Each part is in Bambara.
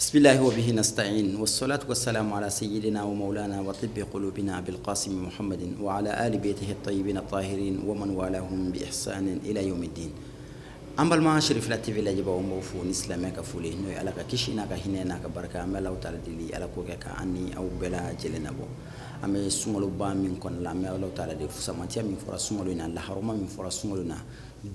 Bismillahi wa bihi nasta'in wassalatu wassalamu ala sayyidina wa maulana wa tibbi qulubina Abil Qasim Muhammadin wa ala ali baytihi at-tayyibin at-tahirin wa man walahum bi ihsanin ila yawmiddin. An balima Cherifila TV lajɛbaaw, an b'aw fo ni silamɛya ka foli n'o ye Ala ka kisi n'a ka hinɛ n'a ka barika. An bɛ Alahu taala deli Ala k'o kɛ ka an ni aw bɛɛ lajɛlen nabɔ. An bɛ sunkaloba min kɔnɔna la, an bɛ Alahu taala deli fusamantiya min fɔra sunkalo in na, laharama min fɔra sunkalo in na,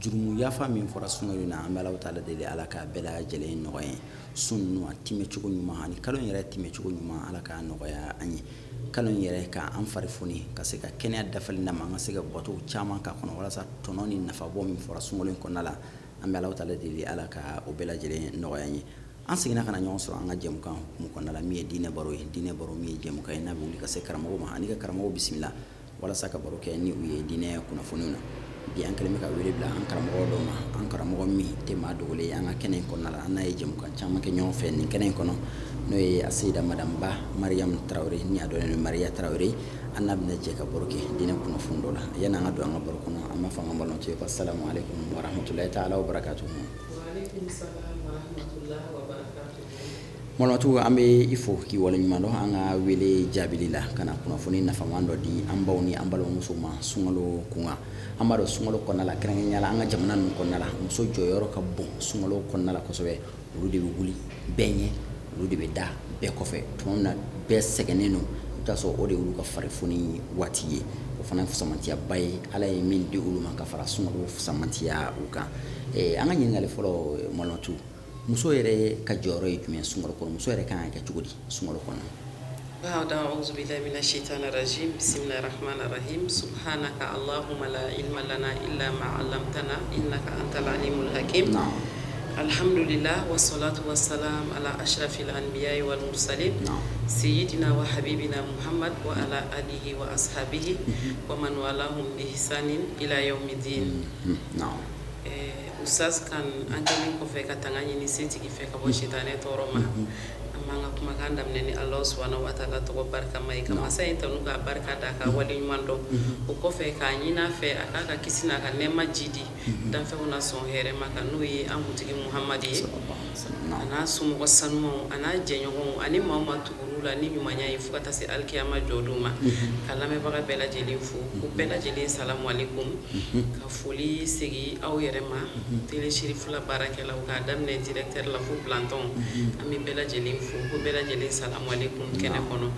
jurumu yafa min fɔra sunkalo in na, an bɛ Alahu taala deli Ala k'a bɛɛ lajɛlen nɔgɔya ye. Sun ninnu a timɛcogo ɲuman ani kalo in yɛrɛ timɛcogo ɲuman, Ala k'a nɔgɔya an ye. Kalo in yɛrɛ ka an fari foni ka se ka kɛnɛya dafalen d'an ma, an ka se ka bato caman k'a kɔnɔ walasa tɔnɔ ni nafabɔ min fɔra sunkalo in kɔnɔna la, an bɛ Alahu taala deli Ala ka o bɛɛ lajɛlen nɔgɔya an ye. An seginna ka na ɲɔgɔn sɔrɔ an ka jɛmukan hukumu kɔnɔna la min ye diinɛ baro ye. Diinɛ baro min ye jɛmukan ye n'a bɛ wuli ka se karamɔgɔw ma ani ka karamɔgɔw bisimila walasa ka baro kɛ ni u ye diinɛ kunnafoniw na. Bi an kɛlen bɛ ka wele bila an karamɔgɔ dɔ ma, an karamɔgɔ min tɛ maa dogolen ye an ka kɛnɛ in kɔnɔna la, an n'a ye jɛmukan caman kɛ ɲɔgɔn fɛ nin kɛnɛ in kɔnɔ, n'o ye Aseyida Madame Ba Mariam Tarawele ni a dɔnnen don Mariya Tarawele. An n'a bɛna jɛ ka baro kɛ diinɛ kunnafoni dɔ la. Yanni an ka don an ka baro kɔnɔ, an b'a fɔ an ka balimamuso ye ko asalamu aleykum wa rahmatulahi taala wa barakatuhu. Malamatu, an bɛ i fo k'i waleɲuman dɔn an ka wele jaabili la ka na kunnafoni nafaman dɔ di an baw ni an balimamusow ma sunkalo kunkan. An b'a dɔn sunkalo kɔnɔna la, kɛrɛnkɛrɛnnenya la an ka jamana ninnu kɔnɔna la, muso jɔyɔrɔ ka bon sunkalo kɔnɔna la kosɛbɛ. Olu de bɛ wuli bɛɛ ɲɛ, olu de bɛ da bɛɛ kɔfɛ. Tuma min na bɛɛ sɛgɛnnen don, i bɛ taa sɔrɔ o de y'olu ka farifoni waati ye. O fana ye fusamantiyaba ye Ala ye min di olu ma ka fara sunkalo fusamantiya u kan. An ka ɲininkali fɔlɔ, Malamatu, muso yɛrɛ ka jɔyɔrɔ ye jumɛn sunkalo kɔnɔ? Muso yɛrɛ kan ka kɛ cogo di sunkalo kɔnɔ? Ba'da a'udhu billahi minash shaitani rajim bismillahir rahmanir rahim subhanaka allahumma la ilma lana illa ma 'allamtana innaka antal alimul hakim. Na'am. Alhamdulillah wassalatu wassalam ala ashrafil anbiya'i wal mursalin. Na'am. Sayyidina wa habibina Muhammad wa ala alihi wa ashabihi wa man walahum bi ihsanin ila yawmiddin. Na'am. Ustaz kan, an kɛlen kɔfɛ ka tanga ɲini setigi fɛ ka bɔ sitanɛ tɔɔrɔ ma, an b'an ka kumakan daminɛ ni Alahu subahana wa taala tɔgɔ barikama ye, ka masa in tanu, k'a barika da, k'a waleɲuman dɔn. O kɔfɛ, k'a ɲini a fɛ a k'a ka kisi n'a ka nɛɛma jidi danfɛnw na sɔn hɛrɛma kan, n'o ye an kuntigi Muhamadi ye, a n'a somɔgɔ sanumanw, a n'a jɛɲɔgɔnw, ani maa o maa tugur'u la ni ɲumanya ye fo ka taa se alikiyama jɔdon ma. Ka lamɛnbaga bɛɛ lajɛlen fo ko bɛɛ lajɛlen salamu aleykum, ka foli segin aw yɛrɛ ma, Télé Cherifila baarakɛlaw, k'a daminɛ directeur la fo planton. An bɛ bɛɛ lajɛlen fo ko bɛɛ lajɛlen salamu aleykum kɛnɛ kɔnɔ.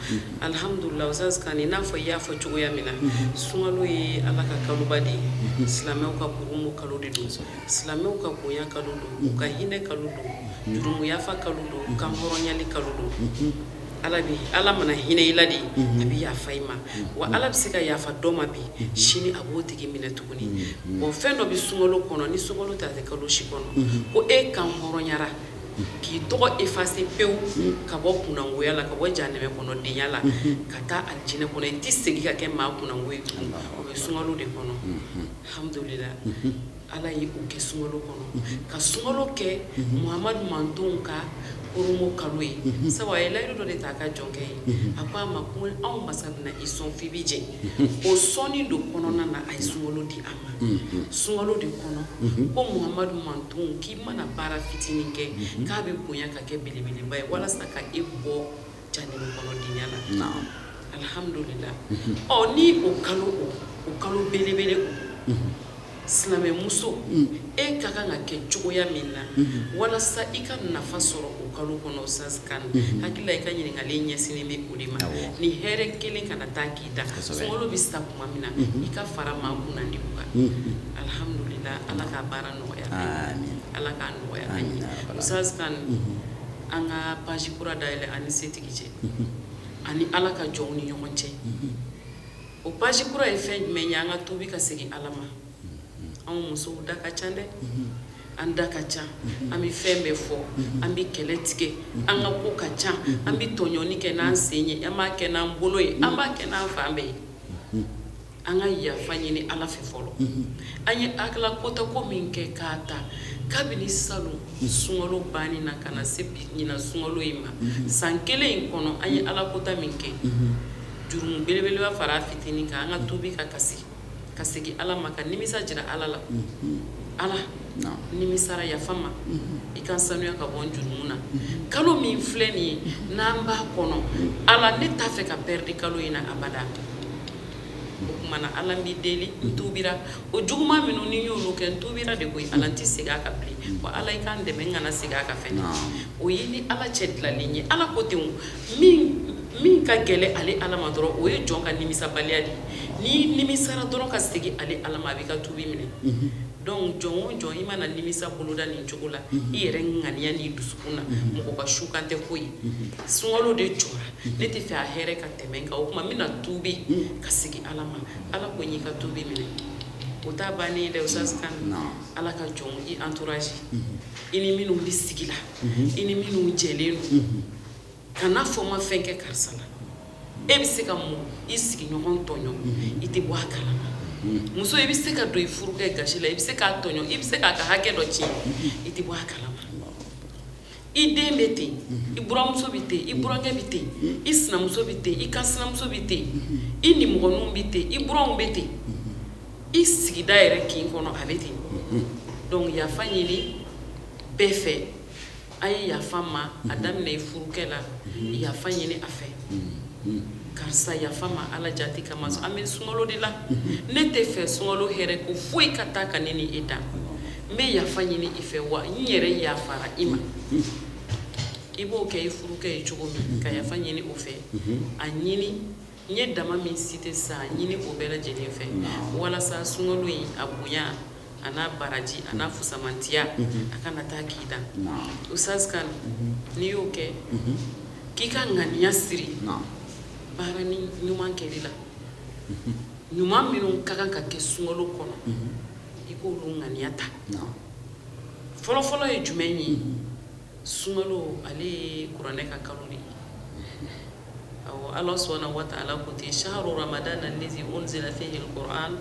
Alhamdulillah, Ustaz Kane, i n'a fɔ i y'a fɔ cogoya min na, sunkalo ye Ala ka kaloba de ye, silamɛw ka koromo kalo de don, silamɛw ka bonya kalo don, u ka hinɛ kalo don, jurumu yafa kalo don, kan hɔrɔnyali kalo don. Ala bɛ Ala mana hinɛ i la de, a bɛ yafa i ma. Wa Ala bɛ se ka yafa dɔ ma bi, sini a b'o tigi minɛ tuguni. Bon, fɛn dɔ bɛ sunkalo kɔnɔ ni sunkalo tɛ, a tɛ kalo si kɔnɔ, ko e kan hɔrɔnyara k'i tɔgɔ effacer pewu ka bɔ kunnangoya la, ka bɔ janɛmɛ kɔnɔ denya la, ka taa alijinɛ kɔnɔ, i tɛ segin ka kɛ maa kunnango ye tugun. O bɛ sunkalo de kɔnɔ. Alhamdulillah, Ala ye o kɛ sunkalo kɔnɔ, ka sunkalo kɛ Muhamadu mantonw ka koromo kalo ye, sabu a ye layidu dɔ de ta a ka jɔnkɛ ye. A ko a ma ko anw masa bɛna i sɔn f'i bɛ jɛ. O sɔnni don kɔnɔna na, a ye sunkalo di a ma. Sunkalo de kɔnɔ ko Muhamadu mantonw k'i mana baara fitinin kɛ, k'a bɛ bonya ka kɛ belebeleba ye walasa ka e bɔ janɛmɛ kɔnɔ denya la. Alhamdulillah. Ɔ, ni o kalo, o kalo belebele, o silamɛmuso, e ka kan ka kɛ cogoya min na walasa i ka nafa sɔrɔ o kalo kɔnɔ, Ustaz Kane, hakili la i ka ɲininkali ɲɛsinnen bɛ o de ma. Ni hɛrɛ kelen kana taa k'i da, sunkalo bɛ sa tuma min na, i ka fara maa kunnandiw kan. Alhamdulillah, Ala ka baara nɔgɔya an ye, Ala k'a nɔgɔya an ye. Ustaz Kane, an ka page kura dayɛlɛ an ni setigi cɛ ani Ala ka jɔnw ni ɲɔgɔn cɛ. O page kura ye fɛn jumɛn ye? An ka tubi ka segin Ala ma. Anw musow da ka ca dɛ, an da ka ca, an bɛ fɛn bɛɛ fɔ, an bɛ kɛlɛ tigɛ, an ka ko ka ca, an bɛ tɔɲɔni kɛ n'an sen ye, an b'a kɛ n'an bolo ye, an b'a kɛ n'an fan bɛɛ ye. An ka yafa ɲini Ala fɛ fɔlɔ. An ye ala kota ko min kɛ k'a ta kabini salon sunkalo banni na ka na se bi ɲinan sunkalo in ma, san kelen in kɔnɔ, an ye ala kota min kɛ, jurumu belebeleba fara fitinin kan, an ka tubi ka kasi ka segin Ala ma, ka nimisa jira Ala la. Ala, Nimisara, yafa n ma, i ka sanuya ka bɔ n jurumu na. Kalo min filɛ nin ye, n'an b'a kɔnɔ, Ala, ne t'a fɛ ka perdre kalo in na abada. O tuma na, Ala, n b'i deli, n tuubira o juguman minnu ni n y'olu kɛ, n tuubira de koyi. Ala, n tɛ segin a kan bilen. Wa Ala, i k'an dɛmɛ n kana segin a kan fɛnɛ. O ye ni Ala cɛ dilalen ye. Ala ko ten, min min ka gɛlɛn ale Ala ma dɔrɔn, o ye jɔn ka nimisabaliya de ye. N'i nimisara dɔrɔn ka segin ale Ala ma, a b'i ka tuubi minɛ. Donc jɔn o jɔn, i mana nimisa boloda nin cogo la, i yɛrɛ ŋaniya n'i dusukun na, mɔgɔ ka sukan tɛ foyi ye. Sunkalo de jɔra, ne tɛ fɛ a hɛrɛ ka tɛmɛ n kan. O tuma n bɛna tuubi ka segin Ala ma. Ala ko n y'i ka tuubi minɛ. O t'a bannen ye dɛ, Ustaz Kane. Ala ka jɔn, i entourage, i ni minnu bɛ sigi la, i ni minnu jɛlen don, kana fɔ n ma fɛn kɛ karisa la. E bɛ se ka mun i sigiɲɔgɔn tɔɲɔ, i tɛ bɔ a kalama. Muso, i bɛ se ka don i furukɛ gasi la, i bɛ se k'a tɔɲɔ, i bɛ se k'a ka hakɛ dɔ tiɲɛ, i tɛ bɔ a kalama. I den bɛ ten, i buramuso bɛ ten, i burankɛ bɛ ten, i sinamuso bɛ ten, i kansinamuso bɛ ten, i nimɔgɔninw bɛ ten, i buranw bɛ ten, i sigida yɛrɛ kin kɔnɔ, a bɛ ten. Donc yafa ɲini bɛɛ fɛ. A ye yafa ma, a daminɛ i furukɛ la. Yafa ɲini a fɛ: karisa, yafa ma Ala jati kama, an bɛ sunkalo de la, ne tɛ fɛ sunkalo hɛrɛ ko foyi ka taa ka ne ni e dan. N bɛ yafa ɲini i fɛ, wa n yɛrɛ yafara i ma. I b'o kɛ i furukɛ ye cogo min, ka yafa ɲini o fɛ, a ɲini n ye dama min cité sisan, a ɲini o bɛɛ lajɛlen fɛ, walasa sunkalo in a bonya, a n'a baraji, a n'a fusamantiya, a kana taa k'i dan. Ustaz Kane, n'i y'o kɛ, k'i ka ŋaniya siri baara ni ɲuman kɛli la, ɲuman minnu ka kan ka kɛ sunkalo kɔnɔ, i k'olu ŋaniya ta. Fɔlɔfɔlɔ ye jumɛn ye? Sunkalo, ale ye kuranɛ ka kalo de ye. Awɔ, Ala subhanahu wa ta'ala ko ten: shahru ramadan allazi unzila fihi alquran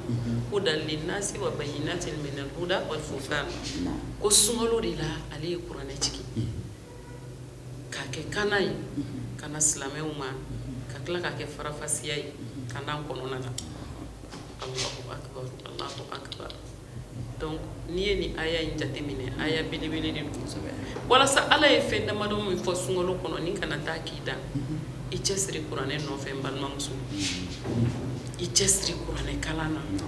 hudan linnasi wa bayyinatin min alhuda wal furqan. Ko sunkalo de la ale ye kuranɛ jigin k'a kɛ kana ye ka na silamɛw ma, ka tila k'a kɛ farafasiya ye ka n'an kɔnɔna na. Allahu akbar, Allahu akbar. Donc n'i ye nin aya in jateminɛ, aya belebele de don. Walasa Ala ye fɛn damadɔ min fɔ sunkalo kɔnɔ, ni kana taa k'i dan, i cɛsiri kuranɛ nɔfɛ. N balimamuso, i cɛsiri kuranɛ kalan na.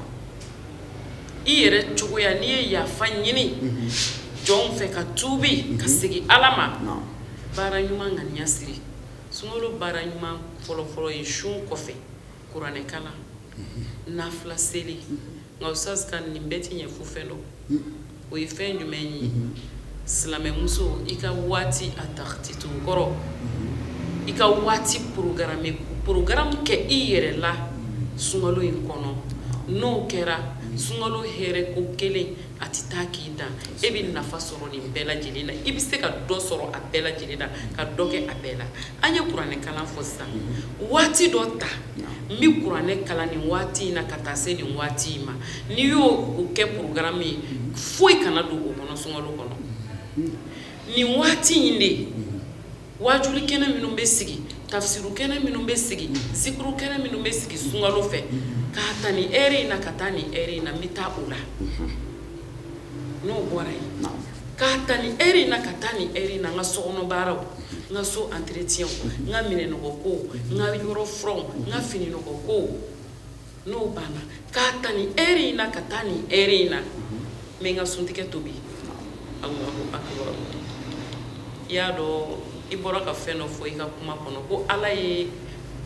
I yɛrɛ cogoya, n'i ye yafa ɲini jɔnw fɛ ka tuubi ka segin Ala ma, baara ɲuman ŋaniya siri. Sunkalo baara ɲuman fɔlɔfɔlɔ ye, sun kɔfɛ, kuranɛ kalan, nafila seli. Nka Ustaz ka nin bɛɛ ti ɲɛ fo fɛn dɔ. O ye fɛn jumɛn ye? Silamɛmuso, i ka waati a takititu kɔrɔ, i ka waati programme, programme kɛ i yɛrɛ la sunkalo in kɔnɔ. N'o kɛra, sunkalo hɛrɛ ko kelen a tɛ taa k'i dan. E bɛ nafa sɔrɔ nin bɛɛ lajɛlen na, i bɛ se ka dɔ sɔrɔ a bɛɛ lajɛlen na, ka dɔ kɛ a bɛɛ la. An ye kuranɛ kalan fɔ sisan. Waati dɔ ta, n bɛ kuranɛ kalan nin waati in na ka taa se nin waati in ma. N'i y'o o kɛ programme ye, foyi kana don o kɔnɔ sunkalo kɔnɔ. Nin waati in de, wajuli kɛnɛ minnu bɛ sigi, tafsiru kɛnɛ minnu bɛ sigi, zikuru kɛnɛ minnu bɛ sigi sunkalo fɛ, k'a ta nin heure in na ka taa nin heure in na, n bɛ taa o la. N'o bɔra yen, k'a ta nin heure in na ka taa nin heure in na, n ka sokɔnɔ baaraw, n ka so entretien, n ka minɛnɔgɔ kow, n ka yɔrɔ furanw, n ka fininɔgɔ kow. N'o banna, k'a ta nin heure in na ka taa nin heure in na, n bɛ n ka suntigɛ tobi. Allahu akbar. I y'a dɔn, i bɔra ka fɛn dɔ fɔ i ka kuma kɔnɔ, ko Ala ye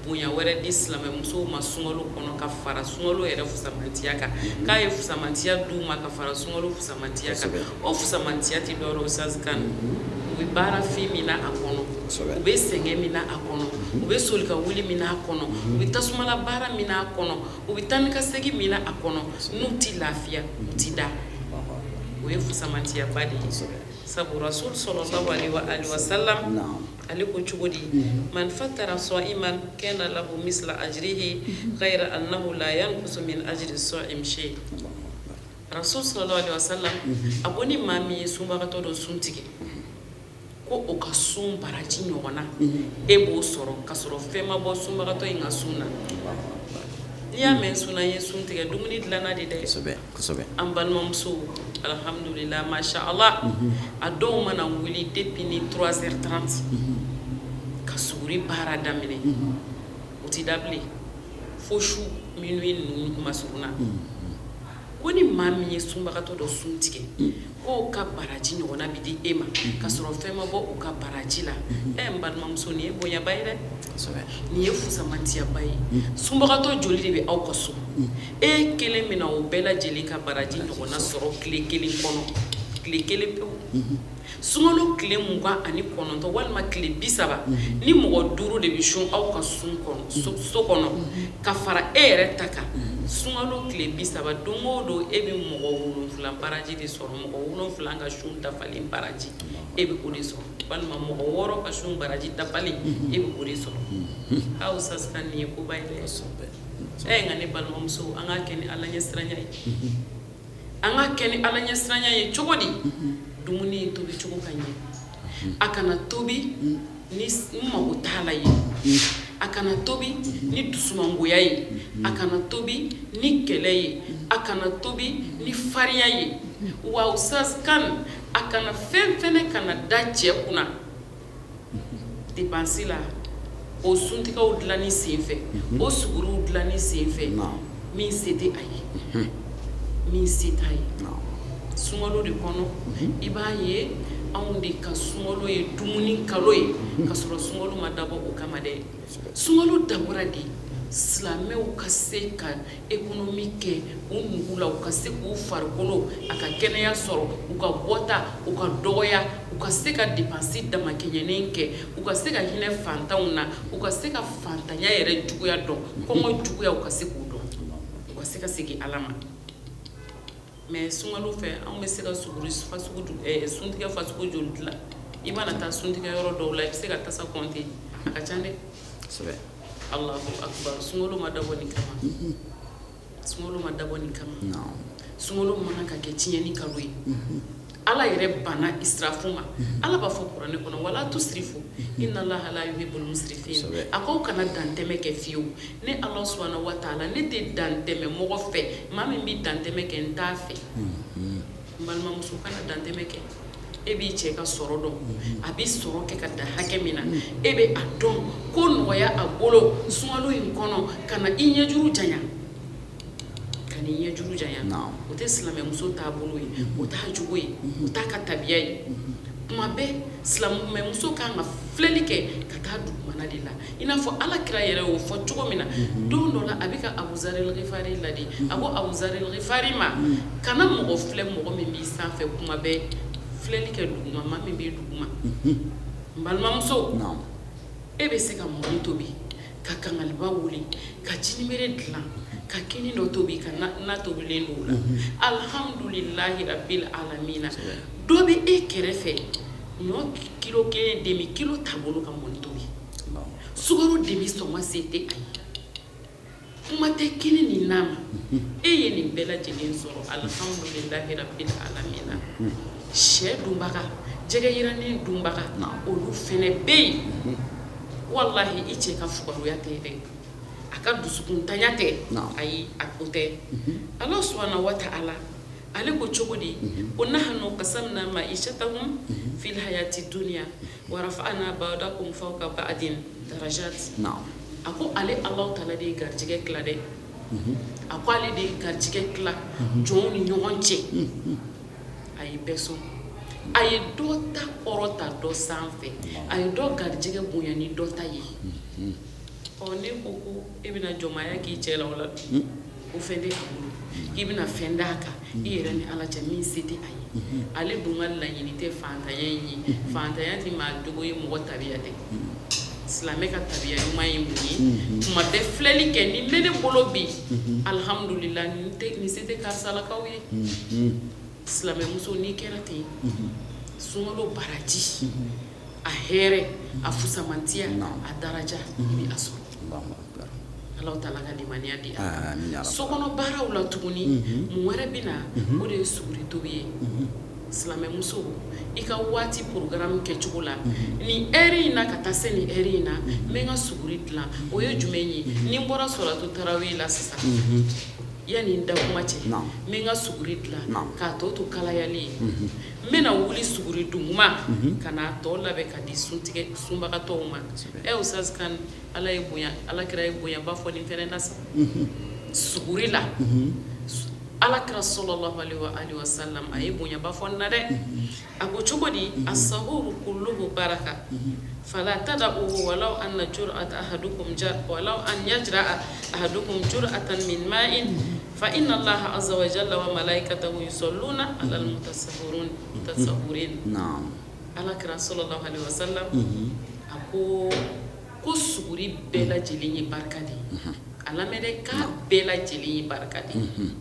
bonya wɛrɛ di silamɛmusow ma sunkalo kɔnɔ ka fara sunkalo yɛrɛ fusamantiya kan, k'a ye fusamantiya d'u ma ka fara sunkalo fusamantiya kan. O fusamantiya tɛ dɔwɛrɛ ye, Ustaz Kane, u bɛ baara fin min na a kɔnɔ, u bɛ sɛgɛn min na a kɔnɔ, u bɛ soli ka wuli min na a kɔnɔ, u bɛ tasumala baara min na a kɔnɔ, u bɛ taa ni ka segin min na a kɔnɔ, n'u tɛ lafiya, u tɛ da, o ye fusamantiyaba de ye. Sabu Rasul sallallahu alaihi wa alihi wa sallam, ale ko cogo di? Man fattara sa'iman kana lahu misla ajrihi ghayra annahu la yanqusu min ajri sa'im shay. Rasul sallallahu alaihi wa sallam, a ko ni maa min ye sunbagatɔ dɔ sun tigɛ, ko o ka sun baraji ɲɔgɔn na, e b'o sɔrɔ ka sɔrɔ fɛn ma bɔ sunbagatɔ in ka sun na. N'i y'a mɛn sunna, ye sun tigɛ, dumuni dilanna de dɛ. Kosɛbɛ, kosɛbɛ. An balimamusow, alhamdulillah, masha Allah, a dɔw mana wuli depuis ni 3h30 ka suguri baara daminɛ, u ti da bilen fo su minuit ninnu masurunna. Ko ni maa min ye sunbagatɔ dɔ sun tigɛ, k'o ka baraji ɲɔgɔnna bɛ di e ma, ka sɔrɔ fɛn ma bɔ u ka baraji la. Ɛ, n balimamuso, nin ye bonyaba ye dɛ. Nin ye fusamantiyaba ye. Sunbagatɔ joli de bɛ aw ka so? E kelen min na o bɛɛ lajɛlen ka baraji ɲɔgɔnna sɔrɔ tile kelen kɔnɔ, tile kelen pewu. Sunkalo tile 29 walima tile 30, ni mɔgɔ duuru de bɛ sun aw ka sun kɔnɔ, so kɔnɔ, ka fara e yɛrɛ ta kan, sunkalo tile 30, don o don e bɛ mɔgɔ 7 baraji de sɔrɔ. Mɔgɔ 7 ka sun dafalen baraji, e bɛ o de sɔrɔ, walima mɔgɔ 6 ka sun baraji dafalen, e bɛ o de sɔrɔ. Aw sasa, nin ye koba ye dɛ. Ɛ, nka ne balimamuso, an k'a kɛ ni Ala ɲɛsiranya ye. An k'a kɛ ni Ala ɲɛsiranya ye cogo di? Dumuni in tobi cogo ka ɲɛ. A kana tobi ni n mago t'a la ye, a kana tobi ni dusumangoya ye, a kana tobi ni kɛlɛ ye, a kana tobi ni farinya ye. Wa Ustaz kan, a kana fɛn fɛnɛ kana da cɛ kunna dépense la, o suntigɛw dilanni sen fɛ, o suguruw dilanni sen fɛ, min se tɛ a ye, min se t'a ye. Sunkalo de kɔnɔ, i b'a ye anw de ka sunkalo ye dumuni kalo ye, ka sɔrɔ sunkalo ma dabɔ o kama dɛ. Sunkalo dabɔra de silamɛw ka se ka économie kɛ u nugu la, u ka se k'u farikolo a ka kɛnɛya sɔrɔ, u ka bɔta u ka dɔgɔya, u ka se ka dépense damakɛɲɛnen kɛ, u ka se ka hinɛ fantanw na, u ka se ka fantanya yɛrɛ juguya dɔn, kɔngɔ juguya, u ka se k'u dɔn, u ka se ka segin Ala ma. Mais sunkalo fɛ, anw bɛ se ka suguri fasugu, suntigɛ fasugu joli dilan? I mana taa suntigɛ yɔrɔ dɔw la, i bɛ se ka tasa compter, a ka ca dɛ. Allahu akbar! Sunkalo ma dabɔ nin kama, sunkalo ma dabɔ nin kama. Sunkalo man kan ka kɛ tiɲɛni kalo ye. Ala yɛrɛ banna israfu ma. Ala b'a fɔ kuranɛ kɔnɔ: wala tusrifu inna Allaha la yuhibbul musrifin. A k'aw kana dantɛmɛ kɛ fiyewu. Ne Ala subhanahu wa taala, ne tɛ dantɛmɛ mɔgɔ fɛ. Maa min bɛ dantɛmɛ kɛ, n t'a fɛ. N balimamuso, kana dantɛmɛ kɛ. E b'i cɛ ka sɔrɔ dɔn, a bɛ sɔrɔ kɛ ka dan hakɛ min na, e bɛ a dɔn. Ko nɔgɔya a bolo sunkalo in kɔnɔ, ka na i ɲɛjuru janya, ka n'i ɲɛjuru janya, o tɛ silamɛmuso taabolo ye, o t'a jogo ye, o t'a ka tabiya ye. Tuma bɛɛ silamɛmuso kan ka filɛli kɛ ka taa dugumana de la, i n'a fɔ Ala kira yɛrɛ y'o fɔ cogo min na. Don dɔ la, a bɛ ka Abuzaril Ghifari ladi. A ko Abuzaril Ghifari ma: kana mɔgɔ filɛ mɔgɔ min b'i sanfɛ kuma bɛɛ, filɛli kɛ duguma, maa min b'i duguma. N balimamuso, e bɛ se ka mɔni tobi, ka kangaliba wuli, ka jinimere dilan, ka kini dɔ tobi, ka na tobilen don o la, alhamdulilahi rabbil alamina. Dɔ bɛ e kɛrɛfɛ, ɲɔ kilo kelen demi kilo t'a bolo ka mɔni tobi, sukaro demi sɔngɔ se tɛ a ye, kuma tɛ kini ni na ma. E ye nin bɛɛ lajɛlen sɔrɔ, alhamdulilahi rabbil alamina. Sɛ dunbaga, jɛgɛ yirannen dunbaga, olu fɛnɛ bɛ yen. Walahi, i cɛ ka fugaruya tɛ dɛ, a ka dusukuntanya tɛ. Ayi, a o tɛ. Ala subhanahu wa ta'ala, ale ko cogo di? Ko nahnu qasamna ma'ishatahum fil hayati dunya wa rafa'na ba'dakum fawqa ba'din darajat. A ko ale Alahu taala de ye garijɛgɛ tila dɛ. A ko ale de ye garijɛgɛ tila jɔnw ni ɲɔgɔn cɛ. A ye bɛɛ sɔn, a ye dɔ ta kɔrɔ ta dɔ sanfɛ, a ye dɔ garijɛgɛ bonya ni dɔ ta ye. Ɔ, ne ko ko e bɛna jɔnmaya k'i cɛ la, o la o fɛn tɛ a bolo, k'i bɛna fɛn d'a kan i yɛrɛ ni Ala cɛ min se tɛ a ye. Ale dun ka laɲini tɛ fantanya in ye. Fantanya tɛ maa jogo ye, mɔgɔ tabiya tɛ. Silamɛ ka tabiya ɲuman ye mun ye? Tuma bɛɛ filɛli kɛ nin bɛ ne bolo bi, alhamdulillah, nin se tɛ karisalakaw ye. Silamɛmuso, n'i kɛra ten, sunkalo baraji, a hɛrɛ, a fusamantiya, a daraja, i bɛ a sɔrɔ. Ala taala ka limaniya di a. Sokɔnɔ baaraw la tuguni, mun wɛrɛ bɛ na? O de ye suguri tobi ye. Silamɛmuso, i ka waati programme kɛcogo la, nin heure in na ka taa se nin heure in na, n bɛ n ka suguri dilan. O ye jumɛn ye? Ni n bɔra sɔlatu tarawih la sisan, yanni n da kuma cɛ, n bɛ n ka suguri dilan k'a tɔ to kalayali ye. N bɛna wuli suguri dunkuma ka n'a tɔ labɛn ka di suntigɛ sunbagatɔw ma. Ɛ Ustaz Kane, Ala ye bonya, Ala kira ye bonyaba fɔ nin fɛnɛ na sa suguri la. Ala kira sallallahu alaihi wa sallam, a ye bonyaba fɔ nin na dɛ. A ko cogo di? As-sahuru kulluhu baraka fala tada'uhu walau an jur'ata ahadukum walau an yajra'a ahadukum jur'atan min ma'in fa inna Allaha azza wa jalla wa malaikatahu yusalluna ala al-mutasahhirun mutasahhirin. Ala kira sallallahu alaihi wa sallam a ko suguri bɛɛ lajɛlen ye barika de ye. A lamɛn dɛ, k'a bɛɛ lajɛlen ye barika de ye,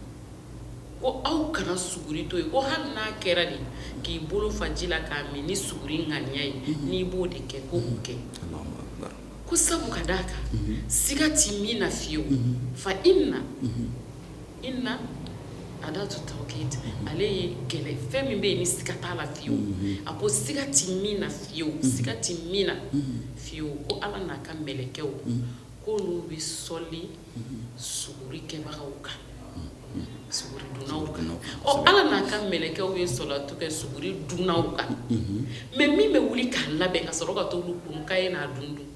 ko aw kana suguri to yen, ko hali n'a kɛra de k'i bolo fa ji la k'a min ni suguri ŋaniya ye, n'i b'o de kɛ, ko o kɛ, ko sabu ka d'a kan, siga ti min na fiyewu. Fa inna, inna adatu tawkid, ale ye gɛlɛ fɛn min bɛ yen ni siga t'a la fiyewu. A ko siga ti min na fiyewu, siga ti min na fiyewu, ko Ala n'a ka mɛlɛkɛw, k'olu bɛ sɔli suguri kɛbagaw kan, suguri dunnaw kan. Ɔ, Ala n'a ka mɛlɛkɛw ye sɔlatu kɛ suguri dunnaw kan, mais min bɛ wuli k'a labɛn ka sɔrɔ ka t'olu kun k'a ye n'a dun dun,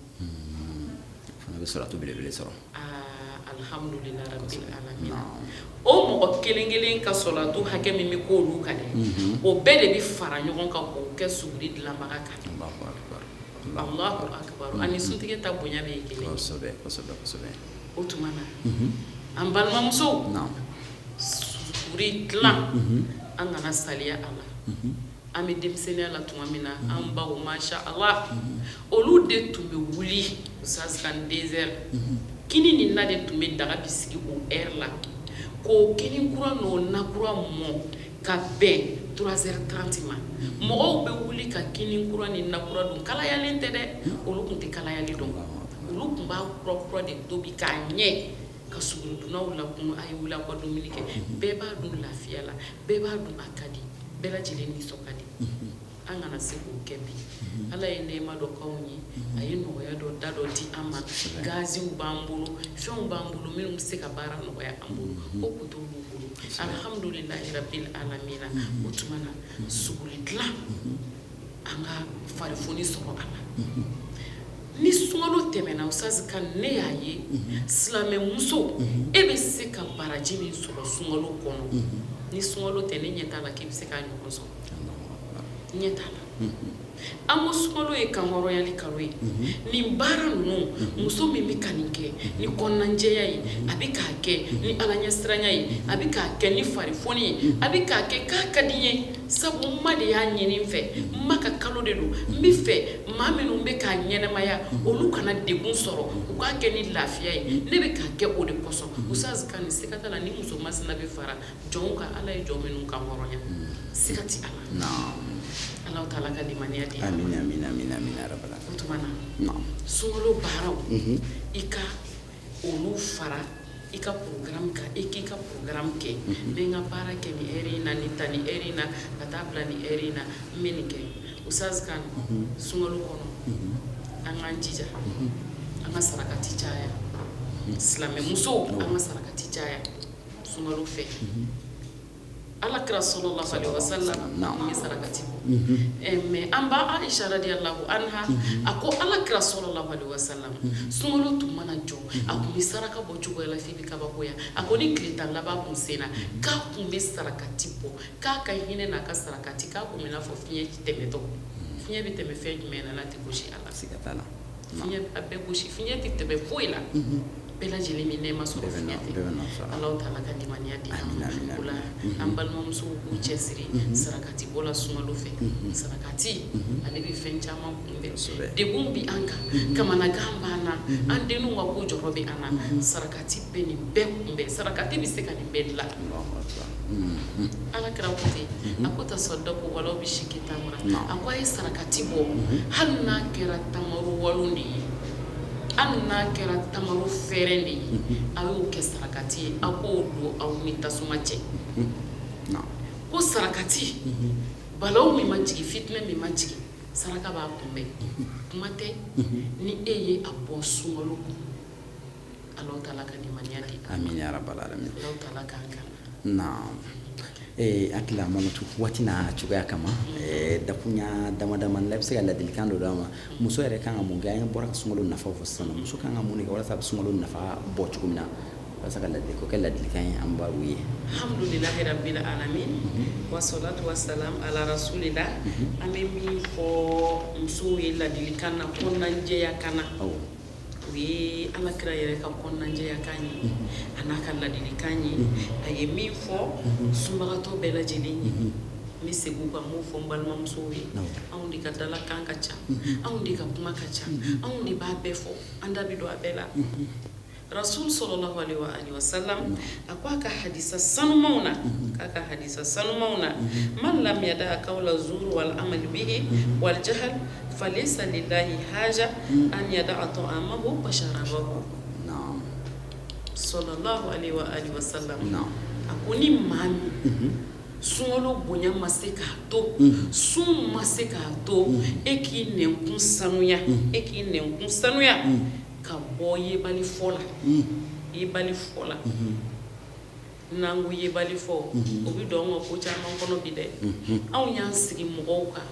fana bɛ sɔlatu belebele sɔrɔ. Aa, alhamdulillah rabbil alamin. O mɔgɔ kelen kelen ka sɔlatu hakɛ min bɛ k'olu kan dɛ, o bɛɛ de bɛ fara ɲɔgɔn kan k'o kɛ suguri dilanbaga kan. Allahu akbar. Allahu akbar. Ani suntigɛ ta bonya bɛ ye kelen ye. Kosɛbɛ, kosɛbɛ, kosɛbɛ. O tuma na, an balimamusow, suguri dilan, an kana saliya a la. An bɛ denmisɛnninya la tuma min na, an baw, masha Allah, olu de tun bɛ wuli, Ustaz Kane, 2 heures, kini ni na de tun bɛ daga bi sigi o heure la, k'o kini kura n'o na kura mɔ ka bɛn 3h30 ma. Mɔgɔw bɛ wuli ka kini kura ni na kura dun, kalayalen tɛ dɛ. Olu tun tɛ kalayali dɔn, olu tun b'a kura kura de tobi k'a ɲɛ ka suguridunaw lakunu: a ye wuli, aw ka dumuni kɛ. Bɛɛ b'a dun lafiya la, bɛɛ b'a dun, a ka di bɛɛ lajɛlen, nisɔn ka di. An kana se k'o kɛ bi. Ala ye nɛɛma dɔ k'anw ye, a ye nɔgɔya dɔ da dɔ di an ma. Gaziw b'an bolo, fɛnw b'an bolo minnu bɛ se ka baara nɔgɔya an bolo, o kun t'olu bolo. Alhamdulilahi rabbil alamina. O tuma na, suguri dilan, an ka farifoni sɔrɔ a la. Ni sunkalo tɛmɛna, Ustaz Kane, ne y'a ye, silamɛmuso, e bɛ se ka baraji min sɔrɔ sunkalo kɔnɔ, ni sunkalo tɛ, ne ɲɛ t'a la k'i bɛ se k'a ɲɔgɔn sɔrɔ, ɲɛ t'a la. An ko sunkalo ye kanhɔrɔnyali kalo ye. Nin baara ninnu, muso min bɛ ka nin kɛ ni kɔnɔnajɛya ye, a bɛ k'a kɛ ni Ala ɲɛsiranya ye, a bɛ k'a kɛ ni farifoni ye, a bɛ k'a kɛ k'a ka di n ye, sabu n ma de y'a ɲini n fɛ, n ma ka kalo de don, n bɛ fɛ maa minnu bɛ k'a ɲɛnɛmaya, olu kana degun sɔrɔ, u k'a kɛ ni lafiya ye, ne bɛ k'a kɛ o de kosɔn. Ustaz Kane, siga t'a la, ni muso masina bɛ fara jɔnw kan, Ala ye jɔn minnu kan hɔrɔnya, siga ti a la. Ala taala ka limaniya di. Amin, amin, amin, amin ya rabbal. O tuma na, sunkalo baaraw, i ka olu fara i ka programme kan. I k'i ka programme kɛ: n bɛ n ka baara kɛ nin heure in na, nin ta nin heure in na ka taa bila nin heure in na, n bɛ nin kɛ. Ustaz Kane, sunkalo kɔnɔ, an k'an jija, an ka sarakati caya. Silamɛmusow, an ka sarakati caya sunkalo fɛ. Ala kira sallallahu alaihi wasallam tun bɛ sarakati bɔ, mais an ba Aisha radiyallahu anha, a ko ala kira sallallahu alaihi wasallam, sunkalo tun mana jɔ, a tun bɛ saraka bɔ cogoya la f'i bɛ kabakoya. A ko ni tile 10 laban kun sera, k'a tun bɛ sarakati bɔ, k'a ka hinɛ n'a ka sarakati, k'a kun bɛ n'a fɔ fiɲɛ tɛmɛtɔ. Fiɲɛ bɛ tɛmɛ fɛn jumɛn na n'a tɛ gosi a la? Siga t'a la. Fiɲɛ a bɛɛ gosi, fiɲɛ tɛ tɛmɛ foyi la. Bɛɛ lajɛlen min nɛɛma sɔrɔ fiɲɛ tɛ. Ala taala ka limaniya di an ma. O la, an balimamusow k'u cɛsiri sarakati bɔ la sunkalo fɛ. Sarakati, ale bɛ fɛn caman kunbɛn. Degun bi an kan, kamanagan b'an na, an denninw ka ko jɔrɔ bɛ an na, sarakati bɛ nin bɛɛ kunbɛn. Sarakati bɛ se ka nin bɛɛ dilan. Ala kira ko ten, a ko tasaddaqu walaw bi shiqqi tamra. A ko a ye sarakati bɔ hali n'a kɛra tamaro walon de ye, hali n'a kɛra tamaro fɛrɛn de ye, a y'o kɛ sarakati ye, a k'o don aw ni tasuma cɛ. Ko sarakati Balawu min ma jigin, fitinɛ min ma jigin, saraka b'a kunbɛn. Kuma tɛ ni e ye a bɔ sunkalo kun. Alahu taala ka limaniya di an ma. Amin ya rabbal alamin. Alahu taala k'an kana. Naam. Hakili la Mamatu, waati n'a cogoya kama, dakunya dama dama la, i bɛ se ka ladilikan dɔ d'an ma? Muso yɛrɛ kan ka mun kɛ? An bɔra ka sunkalo nafa fɔ sisan, muso kan ka mun de kɛ walasa a bɛ sunkalo nafa bɔ cogo min na, walasa ka ladili ko kɛ ladilikan ye an b'u ye? Alhamdulilahi rabbil alamin, wasalatu wasalam ala rasulillah. An bɛ min fɔ musow ye ladilikan na, kɔnɔnajɛya kan na, o ye Ala kira yɛrɛ ka kɔnɔnajɛya kan ye, a n'a ka ladilikan ye. A ye min fɔ sunbagatɔ bɛɛ lajɛlen ye, n bɛ segin o kan, n b'o fɔ n balimamusow ye. Anw de ka dalakan ka ca, anw de ka kuma ka ca, anw de b'a bɛɛ fɔ, an da bɛ don a bɛɛ la. Rasul sallallahu alaihi wa alihi wasallam a ko a ka hadisa sanumanw na, k'a ka hadisa sanumanw na: man lam yada qawla zur wal amal bihi wal jahl falaysa lillahi haja an yada'a ta'amahu wa sharabahu. Sallallahu alaihi wa alihi wasallam. A ko ni maa min sunkalo bonya ma se k'a to, sun ma se k'a to e k'i nɛnkun sanuya, e k'i nɛnkun sanuya ka bɔ yebali fɔ la, yebali fɔ la. N'an ko yebali fɔ, o bɛ don anw ka ko caman kɔnɔ bi dɛ. Anw y'an sigi mɔgɔw kan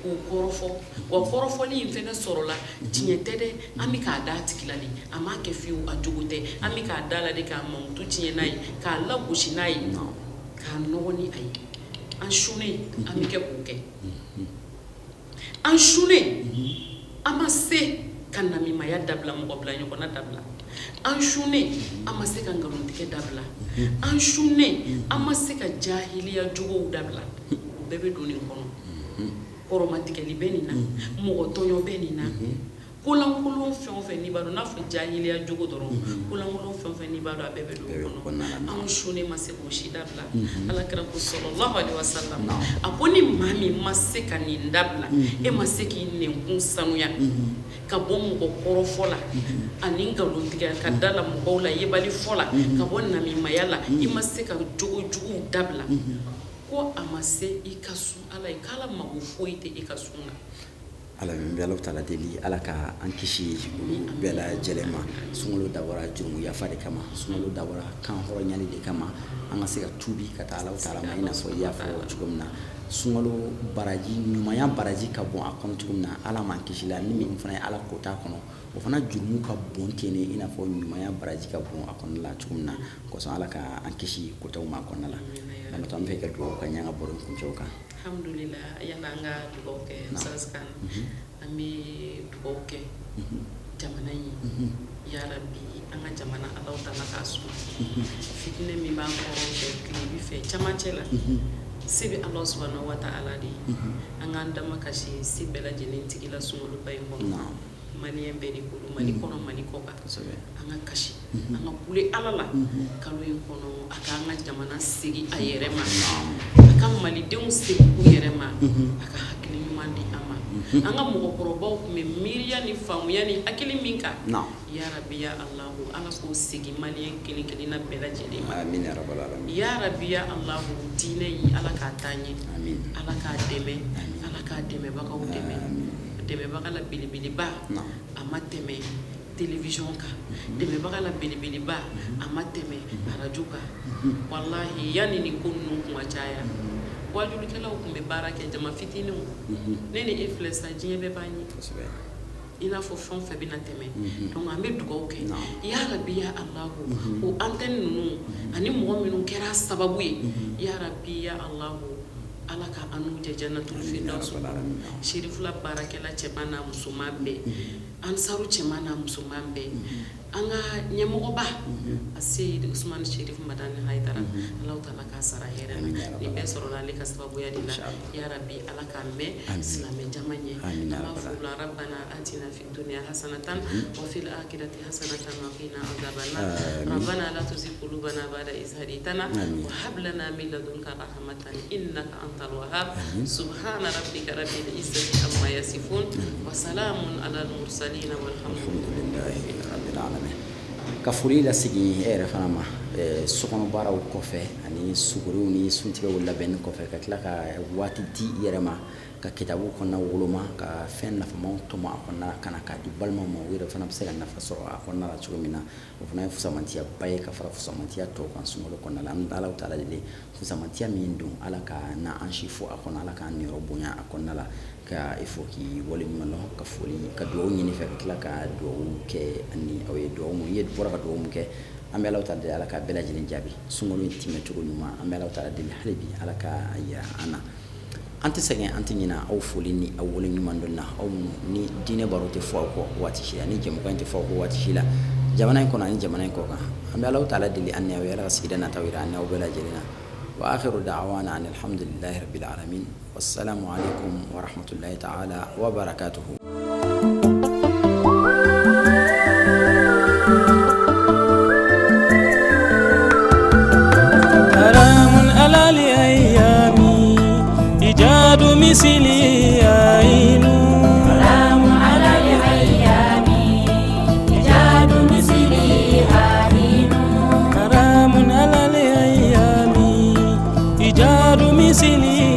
k'u kɔrɔfɔ, wa kɔrɔfɔli in fɛnɛ sɔrɔla tiɲɛ tɛ dɛ. An bɛ k'a da a tigi la de, a m'a kɛ fiyewu, a jogo tɛ. An bɛ k'a da la de k'a mankutu tiɲɛ n'a ye, k'a lagosi n'a ye, k'a nɔgɔ ni a ye. An sunnen, an bɛ kɛ k'o kɛ. An sunnen, an ma se ka namimaya dabila, mɔgɔ bila ɲɔgɔnna dabila. An sunnen, an ma se ka nkalontigɛ dabila. An sunnen, an ma se ka jahiliya jogow dabila. O bɛɛ bɛ don nin kɔnɔ. Kɔrɔmatigɛli bɛ nin na, mɔgɔ tɔɲɔ bɛ nin na, kolankolon fɛn o fɛn n'i b'a dɔn, n'a fɔ jahiliya jogo dɔrɔn, kolankolon fɛn o fɛn n'i b'a dɔn, a bɛɛ bɛ don o kɔnɔ. Anw sunnen ma se k'o si dabila. Ala kira ko sallallahu alaihi wasallam, a ko ni maa min ma se ka nin dabila, e ma se k'i nɛnkun sanuya ka bɔ mɔgɔ kɔrɔfɔ la ani nkalontigɛ ka da la mɔgɔw la, yebali fɔ la, ka bɔ namimaya la, i ma se ka jogo juguw dabila, ko a ma se i ka sun Ala ye, k'Ala mago foyi tɛ i ka sun na. Ala min bɛ Ala taala deli, Ala ka an kisi olu bɛɛ lajɛlen ma. Sunkalo dabɔra jurumu yafa de kama, sunkalo dabɔra kan hɔrɔnyali de kama, an ka se ka tuubi ka taa Ala taala ma. I n'a fɔ i y'a fɔ cogo min na, sunkalo baraji, ɲumanya baraji ka bon a kɔnɔ cogo min na, Ala m'an kisi la ni min fana ye Ala kota kɔnɔ, o fana jurumu ka bon ten, i n'a fɔ ɲumanya baraji ka bon a kɔnɔ la cogo min na. Kosɔn Ala ka an kisi kotaw ma a kɔnɔna la. An bɛ fɛ ka dugawu ka ɲɛ an ka baro kuncɛw kan. Alhamdulillah, yanni an ka dugawu kɛ, Ustaz Kan, an bɛ dugawu kɛ jamana in ye. Ya Rabbi, an ka jamana, Alahu taala k'a suma. Fitinɛ min b'an kɔrɔn fɛ, tilebi fɛ, camancɛ la, se bɛ Alahu subahanahu wa taala de ye. An k'an dama kasi se bɛɛ lajɛlen tigi la sunkaloba in kɔnɔ. Maliyɛn bɛɛ de bolo, Mali kɔnɔ, Mali kɔ kan, an ka kasi, an ka kule Ala la kalo in kɔnɔ, a k'an ka jamana segin a yɛrɛ ma, a ka malidenw segin u yɛrɛ ma, a ka hakili ɲuman di an ma. An ka mɔgɔkɔrɔbaw tun bɛ miiriya ni faamuya ni hakili min kan, ya Rabbi ya Alahu, Ala k'o segin maliyɛn kelen kelenna bɛɛ lajɛlen ma. Amin ya rabbal alamin. Ya Rabbi ya Alahu, diinɛ in, Ala k'a taa ɲɛ. Amin. Ala k'a dɛmɛ, Ala k'a dɛmɛbagaw dɛmɛ. Dɛmɛbaga la belebeleba, a ma tɛmɛ télévision kan. Dɛmɛbaga la belebeleba, a ma tɛmɛ arajo kan. Walahi, yanni nin ko ninnu kun ka caya, wajulikɛlaw tun bɛ baara kɛ jama fitininw. Ne ni e filɛ sa, diɲɛ bɛɛ b'an ye, i n'a fɔ fɛn o fɛn bɛna tɛmɛ. Donc an bɛ dugawu kɛ, ya Rabbi ya Alahu, o antenne ninnu ani mɔgɔ minnu kɛra sababu ye, ya Rabbi ya Alahu, Ala ka an n'u jɛ jannatul firdaus. Serifula baarakɛla cɛman n'a musoman bɛɛ, ansaru cɛman n'a musoman bɛɛ, an ka ɲɛmɔgɔba a Seyidi Usumani Serif Madani Hayidara, Alahu taala k'a sara hɛrɛ la. Nin bɛɛ sɔrɔla ale ka sababuya de la. Ya Rabbi, Ala k'a mɛn silamɛ jama ɲɛ. An b'a fɔ o la: rabbana atina fid dunya hasanatan wa fil akhirati hasanatan wa qina azaban nar. Rabbana la tuzigh qulubana ba'da iz hadaytana wa hab lana min ladunka rahmatan innaka antal wahhab. Subhana rabbika rabbil izzati amma yasifun wa salamun alal mursalin walhamdulillahi rabbil alamin. Ka foli lasegin e yɛrɛ fana ma. Sokɔnɔ baaraw kɔfɛ ani suguriw ni suntigɛw labɛnni kɔfɛ, ka tila ka waati di i yɛrɛ ma ka kitabu kɔnɔna woloma, ka fɛn nafamaw tɔmɔ a kɔnɔna ka na k'a di balimaw ma, u yɛrɛ fana bɛ se ka nafa sɔrɔ a kɔnɔna la cogo min na. O fana ye fusamantiyaba ye ka fara fusamantiya tɔw kan sunkalo kɔnɔna la. An bɛ Alahu taala deli, fusamantiya min don, Ala ka na an si fo a kɔnɔ, Ala k'an niyɔrɔ bonya a kɔnɔna la. Ka i fo k'i waleɲuman dɔn, ka foli ka dugawu ɲini fɛ, ka tila ka dugawu kɛ ni aw ye. Dugawu mun i bɔra ka dugawu mun kɛ, an bɛ Alahu taala deli, Ala ka bɛɛ lajɛlen jaabi. Sunkalo in tɛmɛ cogo ɲuman, an bɛ Alahu taala deli hali bi, Ala ka yira an na. An tɛ sɛgɛn, an tɛ ɲinɛ aw foli ni aw waleɲuman dɔn na, aw minnu ni diinɛ baro tɛ fɔ aw kɔ waati si la, ni jɛmukan in tɛ fɔ aw kɔ waati si la, jamana in kɔnɔ ani jamana in kɔ kan. An bɛ Alahu taala deli an ni aw ye, Ala ka sigida nataw yira an ni aw bɛɛ lajɛlen na. Wa akhiru da'wana anil hamdulillahi rabbil alamin. Wassalamu alaikum wa rahmatullahi ta'ala wa barakatuhu. Misili.